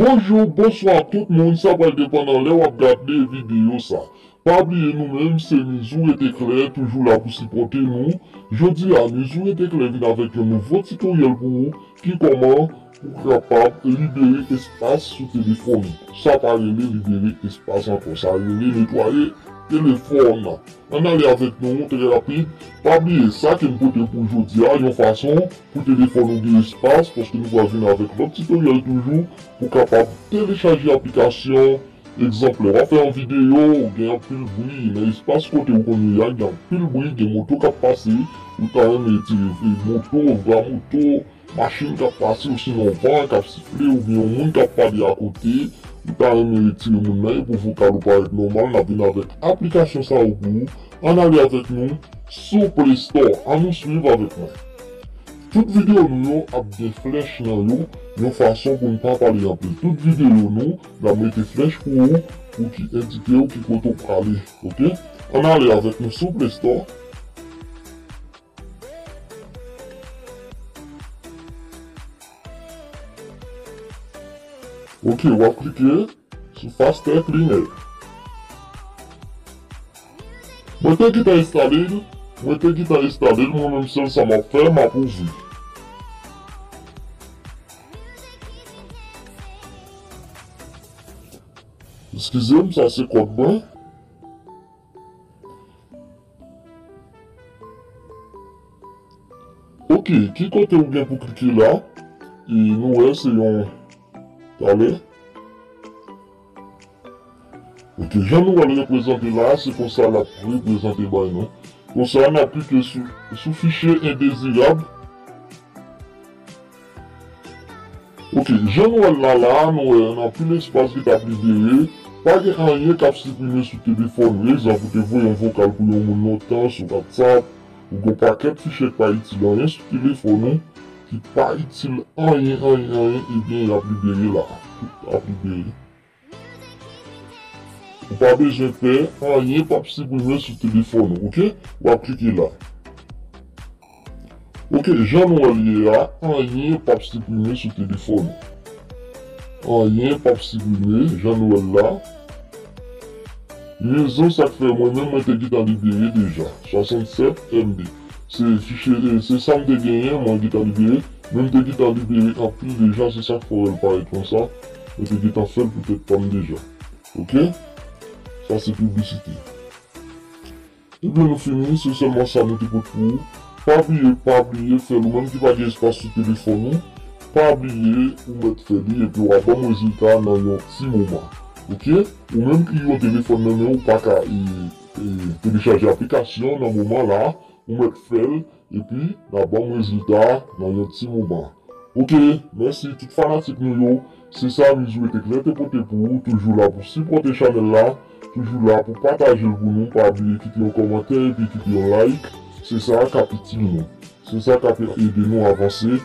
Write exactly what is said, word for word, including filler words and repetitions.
Bonjou, bonswa tout moun, sa pral depann nan lè w ap gade videyo sa. Pa bliye nou menm se Mizou Rete Klè, toujou la pou sipòte nou. Jodi a, Mizou Rete Klè vin avèk yon nouvo titoryèl pou ou, ki kòman ou kapab libere espas sou telefòn ou. Sa pa rele libere espas ankò, sa rele netwaye telefòn. Ann ale avèk nou trè rapid. Pa bliye sa ke m pote pou jodi a, yon fason pou telefòn ou gen espas, paske nou pral vin avèk lòt titoryèl toujou pou kapab telechaje aplikasyon. Egzanp, lè w ap fè yon videyo, ou gen anpil bri nan espas kote ou konn ye a, gen anpil bri, gen moto k ap pase, ou ta renmen retire moto, vwa moto, machin k ap pase, osinon van k ap sifle, oubyen yon moun k ap pale akote, ou ta renmen retire moun nan, epi vokal ou parèt nòmal, n ap vin avèk aplikasyon sa yo pou ou. Ann ale avèk nou sou Play Store. Ann nou swiv avèk mwen. Tout videyo nou yo ap gen flèch nan yo, yon fason pou n pa pale anpil. Tout videyo nou, n ap mete flèch pou ou, pou ki endike w ki kote w prale. Oke? Ann ale avèk nou sou Play Store. Oke, w ap klike sou Faster Cleaner. Mwen te gentan enstale l, mwen te gentan enstale l, mwen menm sèl sa m ap fè, m ap ouvri. Eskize m, sa se kòd mwen. Oke, ki kote ou gen pou klike la? E nou wè se yon talè. Oke, jan nou wè l reprezante la, se konsa l ap reprezante bay nou. Konsa, n ap klike sou, sou fichye endezirab. Oke, jan nou wè l la, la, nou wè anpil espas ki t ap libere. Pa gen anyen k ap siprime sou telefòn ou. Egzanp, ou te voye yon vokal pou yon moun lontan sou WhatsApp, ou gen yon pakèt fichye k pa itil anyen sou telefòn ou, ki pa itil anyen, anyen, anyen, ebyen, y ap libere la. Tout ap libere. Ou pa bezwen pè, anyen p ap siprime sou telefòn ou, oke? W ap klike la. Oke, jan nou wè l ye a, anyen p ap siprime sou telefòn ou. Anyen p ap siprime, jan nou wè l la. Rezon sa k fè mwen menm mwen te gentan libere deja, swasannsèt M B. Se fichye, se sa m te genyen, mwen gentan libere. Men m te gentan libere anpil deja, se sa k fè w wè l parèt konsa. Mwen te gentan fè l pou tèt pa m deja. Oke? Sa se piblisite. Ebyen, nou fini, se sèlman sa nou te pote pou ou. Pa bliye, pa bliye fè l, ou menm ki pa gen espas sou telefòn ou. Pa bliye, ou mèt fè li, epi w a ban m rezilta nan yon ti moman. Oke? Ou menm ki gen yon telefòn nan men w, ou pa ka, e, e, telechaje aplikasyon nan moman la, ou mèt fè l, epi n a ban m rezilta nan yon ti moman. Oke, mèsi tout fanatik nou yo. Se sa Mizou Rete Klè te pote pou ou, toujou la pou sipòte chanèl la, toujou la pou pataje l pou nou. Pa bliye kite yon kòmantè epi kite yon like. Se sa k ap itil nou. Se sa k ap ede nou avanse.